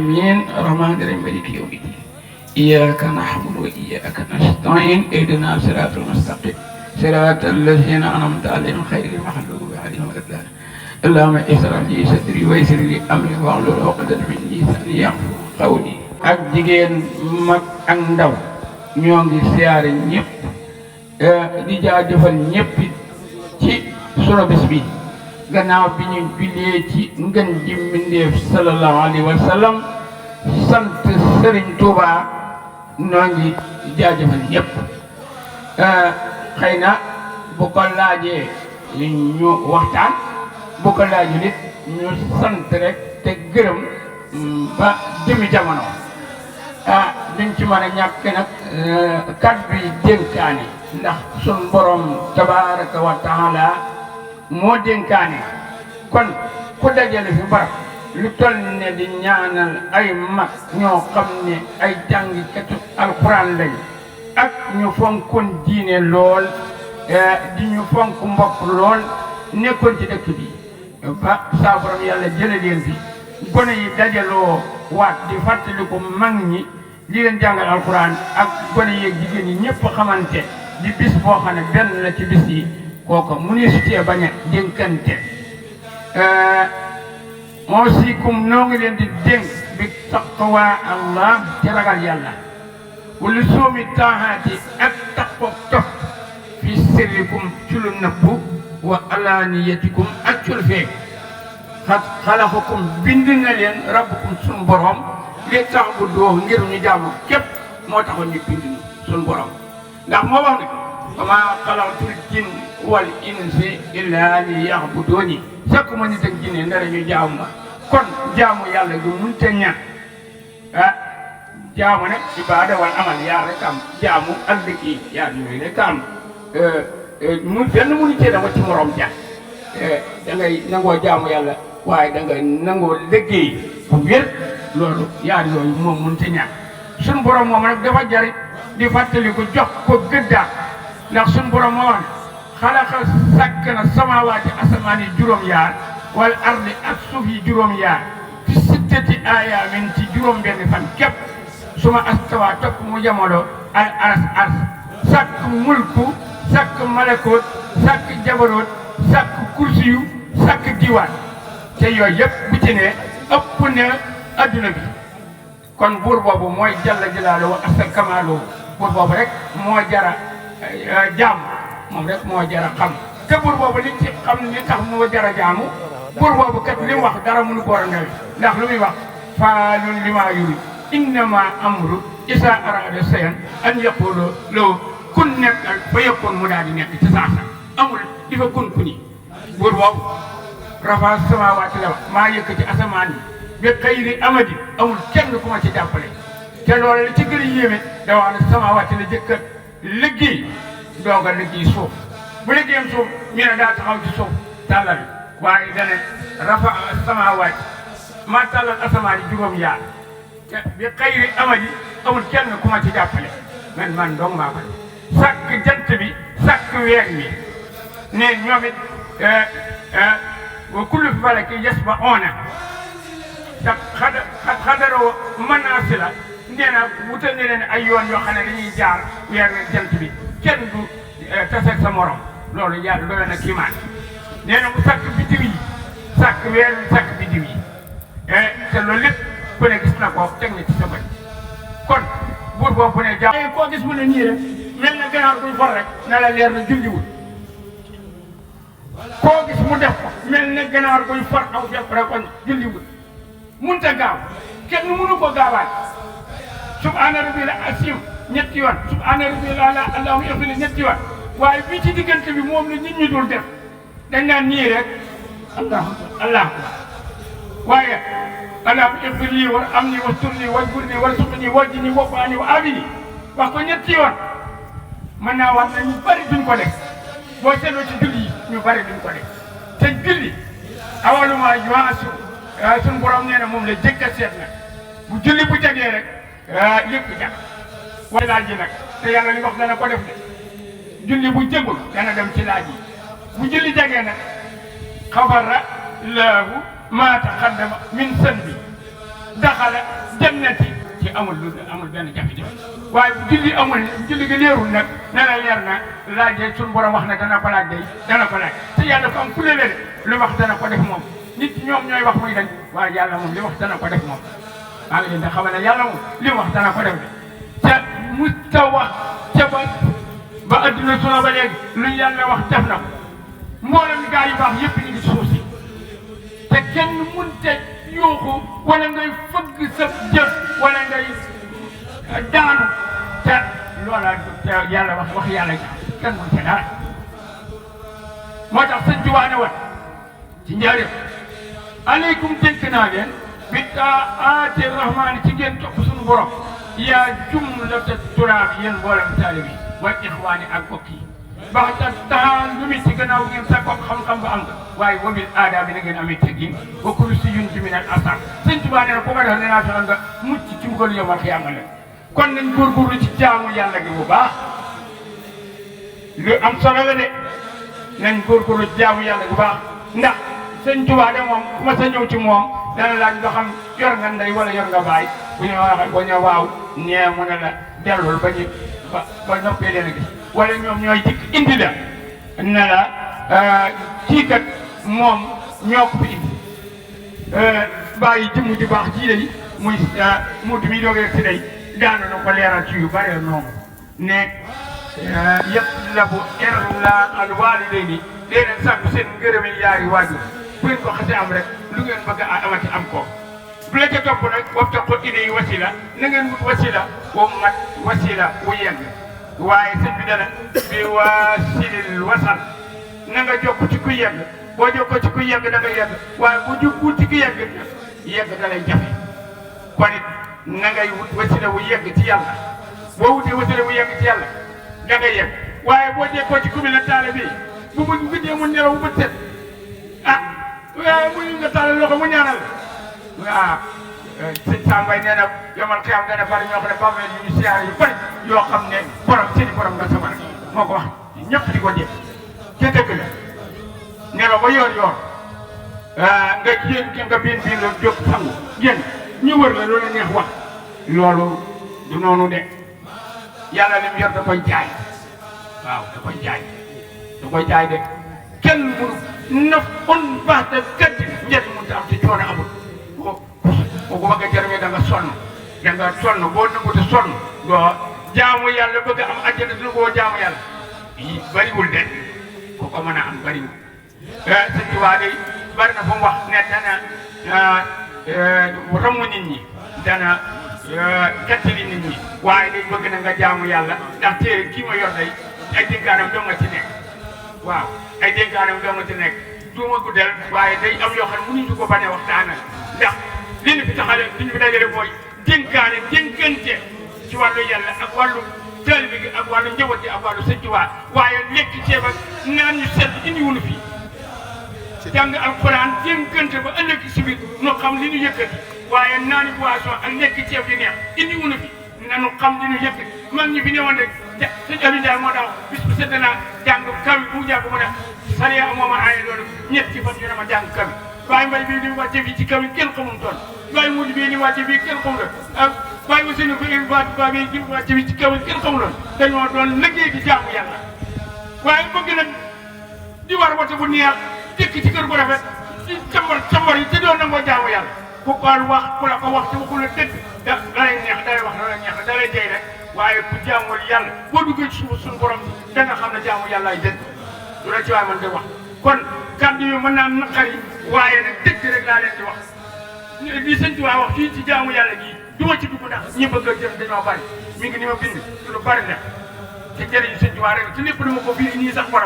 آمين الرحمن الرحيم مالك يوم الدين إياك نعبد وإياك نستعين اهدنا صراط المستقيم صراط الذين أنعمت عليهم غير المغضوب عليهم ولا الضالين اللهم اشرح لي صدري ويسر لي أمري واحلل عقدة من لساني يفقهوا قولي ak jigéen mag ak ndaw ñoo ngi siyaare ñëpp di jaajëfal ñëpp ci sunu bés bi gannaaw bi ñu jullee ci ngën ji mbindeef sallallahu alayhi wa sallam sant Serigne Touba noo ngi jaajëfal ñëpp xëy na bu ko laajee ñu waxtaan bu ko laaju nit ñu sant rek te gërëm ba jëmi jamono duñ ci mën a ñàkk nag kàddu yi dénkaane ndax sun borom tabaraka wa taala moo dénkaane kon ku dajale fi barab lu toll ne di ñaanal ay mag ñoo xam ne ay jàngikatu alxuraan lañ ak ñu fonkoon diine lool di ñu fonk mbokk lool nekkoon ci dëkk bi ba saa borom yàlla jële leen fi gone yi dajaloo waat di fàttaliku mag ñi di leen jàngal alxuraan ak gone yeeg jigéen ñi ñëpp xamante di bis boo xam ne benn la ci bis yi kooku mu ne su tee bañ a dénkante moosikum noo ngi leen di dénk bi taqwa allah ci ragal yàlla wala soomi taaxaati ak taqwa topp fi sirrikum ci lu nëbbu wa alaaniyatikum ak ci lu feeñ xalaxakum bind na leen rabbukum suñu borom li tax bu doo ngir ñu jaamu képp moo taxoon ñu bind suñu borom ndax moo wax ne wa maa xalaqtul jinna wal insa illaa liya'buduuni sakku ma nit ak jinne ndara ñu jaamu ma kon jaamu yàlla gi mënut a ñàkk jaamu nag ibaada wal amal yaar rek am jaamu ak liggéey yaar yooyu rek am mu benn mënu cee dama ci morom ja da ngay nangoo jaamu yàlla waaye da ngay nangoo liggéey bu wér loolu yaar yooyu moom mënut a ñàkk suñu borom moom nag dafa jari di fàttali ko jox ko gëddaam ndax suñu borom moo wax ne xalaqa sàkk na samaawaati asamaan yi juróom-yaar wal ardi ak suuf yi juróom-yaar fi sittati aayaamin ci juróom-benn fan képp suma astawaa topp mu jamono al ars sàkk mulku sàkk malakoot sàkk jabaroot sàkk kursiyu sàkk diwaan te yooyu yëpp bu ci ne ëpp na adduna bi kon buur boobu mooy jalla jalaaluhu wa asa kamaaluhu buur boobu rek moo jara jaam moom rek moo jara xam te buur boobu li ci xam li tax moo jara jaamu buur boobu kat li mu wax dara mënu ko war a ndawi ndax lu muy wax faalun limaa yurid innama amru isa arada sayan an yaqulu law kun nekkal fa yakun mu daal di nekk ci saasa amul di fa kun kuni buur boobu rafa samaawaati la wax maa yëkkati asamaan yi bi xayri amadi amul kenn ku ma ci jàppale te loolu la ci gën a yéeme da wax ne samaawaati la jëkk a liggéey doog a liggéey suuf bu liggéeyam suuf ñu ne daa taxaw ci suuf tàllal waaye dane rafa samaawaati maa tàllal asamaan yi juróom-yaar te bi xayri amadi amul kenn ku ma ci jàppale man dong maa ko sàkk jant bi sàkk weer wi ne ñoom it wa kullu falaki yasba'una te xadaroo manaasila nee na wutal ne leen ay yoon yoo xam ne dañuy jaar weer jant bi kenn du taseeg sa morom loolu yaa doy na kiimaan nee na mu sàkk biddiw yi sàkk weer wi sàkk biddiw yi te loolu lépp ku ne gis na ko teg na ci sa bët kon buur boobu ne jàmm koo gis mu ne nii rek mel na gannaaw buy for rek na la leer na julliwul koo gis mu def ko mel na gannaaw buy for aw def rek kon julliwul munta gaaw kenn mënu ko gaawaat subhaana rabbil asiim ñetti yoon subhaana rabbil ala allahu yafil ñetti yoon waaye bii ci diggante bi moom la nit ñi dul def dañ naan nii rek allah waaye allahumma ighfir lii warhamni wasturni wajburni warzuqni wajini wafaani wa aafini wax ko ñetti yoon mën naa wax ne ñu bari duñ ko def boo seetloo ci julli yi ñu bari duñ ko def te julli awaluma yu'asu suñu borom nee na moom la jëkk a seet nag bu julli bu jagee rek lépp jag waaye laaj yi nag te yàlla li wax dana ko def de julli bu jëgul dana dem ci laaj yi bu julli jagee nag xafara laahu maa taqaddama min sanbi daxala jannati ci amul benn jafe-jafe waaye bu julli amul julli gi leerul nag na la leer na laajee suñu borom wax na dana ko laaj day dana ko laaj te yàlla ko am ku léeg-léeg lu wax dana ko def moom nit ñoom ñooy wax muy dañ waaye yàlla moom li wax dana ko def moom maa ngi leen di xamal ne yàlla moom li wax dana ko def de te mu ta wax ca ba adduna solo ba léegi lu yàlla wax def na ko mboolem gaa yu baax yëpp ñu ngi suuf si te kenn mënut a yooxu wala ngay fëgg sa jëf wala ngay daanu te loola te yàlla wax yàlla kenn mënut a dara moo tax sëñ Tuubaa ne woon ci njëriñ aleykum dénk naa leen bi taati rahmaani ci ngeen topp suñu borom yaa jumlata turaab yéen mboolem taalibe yi wal ixwaani ak bokk yi baax ta taxaan lu mi ci gannaaw ngeen sa bopp xam-xam ba am nga waaye wabil aada bi na ngeen amee teggin wa kullu si yun ci min al asar sëñ Tuubaa nee na ko nga def nee naa fexe nga mucc ci mbugal yomal xiyaama la kon nañ góorgóorlu ci jaamu yàlla gi bu baax lu am solo la de nañ góorgóorlu ci jaamu yàlla bu baax ndax sëñ Tuubaa de moom ku ma sa ñëw ci moom dana laaj nga xam yor nga ndey wala yor nga baay bu ñu waxee bu ñu waaw nee mu ne la dellul ba noppee leen a gis wala ñoom ñooy dikk indi la ne la kii kat moom ñoo ko fi indi bàyyi jëmm ju baax ji lay muy muutu mi doogee si day daana na ko leeral ci yu bare noonu ne yëpp la bu la al waalidayni léeg-léeg sàkku seen ngërëmi yaari waajur bu ngeen ko xasee am rek lu ngeen bëgg a amati am ko bu la ca topp nag wabtaqu ilayhi wasila na ngeen wut wasila wa mat wasila wu yegg waaye sëñ bi dana bi waasilil wasal na nga jokk ci ku yegg boo jokkoo ci ku yegg da nga yegg waaye bu jubbu ci ku yegg da lay jafe kon it na ngay wut wasila wu yegg ci yàlla boo wutee wasila wu yegg ci yàlla da nga yegg waaye boo jekkoo ci ku bi la taale bi bu mu guddee mu nelaw bu set mu ñu nga taale loxo mu ñaanal waaw sëñ Sambay nee na yomal xiyam dana bari ñoo xam ne bàmmeel yu ñu siyaare yu bari yoo xam ne borom seeni borom nga sama rek moo ko wax ñëpp di ko dégg ca dëgg la nelaw ba yoor nga jéem nga biin la jóg sangu génn ñu wër la loolu neex wax loolu du noonu de yàlla li mu yor da koy jaay waaw da koy jaay de kenn mënu na on baax de gàtt njëriñ mënut a am te coono amul boo ko bëggee jërëjëf da nga sonn boo nanguute sonn doo jaamu yàlla bëgg am àjjana du ko jaamu yàlla yi bariwul de ku ko mën a am bariwul. sëñ Tuubaa de bari na fu mu wax ne dana ramu nit ñi dana gàttali nit ñi waaye day bëgg na nga jaamu yàlla ndax téere kii ma yor day ay dénkaanam doo nga ci nekk waaw ay dénkaanam doo nga ci nekk du ma guddal waaye day am yoo xam ne mënuñu ko bañ a waxtaanal ndax li ñu fi taxale li ñu fi dajale mooy dénkaane dénkante ci wàllu yàlla ak wàllu taalibe gi ak wàllu njaboot gi ak wàllu sëñ Tuubaa waaye lekk ceeb ak naan ñu sedd indi wuñu fii jàng alxuraan dénkante ba ëllëg si biir ñu xam li ñu yëkkati waaye naani boisson ak lekk ceeb di neex indi wuñu fi nanu xam li ñu yëkkati mag ñi fi newoon rek sëñ Aliou Ndiaye moo tax bis bu sedd naa jàng kaw bu mu jàng mu ne sariya moo ma aaye loolu ñetti fan ñu ne ma jàng kaw waaye mbay bii ni mu wàcce fii ci kaw yi kenn xamul toon waaye mujj bii ni mu wàcce fii kenn xamul ak waaye aussi ñu ko ba bi ni mu wàcce fii ci kaw yi kenn xamul dañoo doon liggéey di jaamu yàlla waaye bëgg nag di war wate bu neex dëkk ci kër gu rafet ci cambar yi te doon nangoo jaamu yàlla ku ko wax ku la ko wax te waxul la dëgg da lay neex da lay wax da lay neex da lay jey rek waaye ku jaamul yàlla boo duggee ci suñu borom da nga xam ne jaamu yàlla ay dëgg du la ci waay man de wax kon kàddu yu mën naa naqari waaye nag dëgg rek laa leen di wax li sëñ Tuubaa wax fii ci jaamu yàlla gi du ma ci dugg ndax ñi bëgg a jëm dañoo bari mi ngi ni ma bind lu bari la te jëriñu sëñ Tuubaa rek te lépp dama ko bind nii sax borom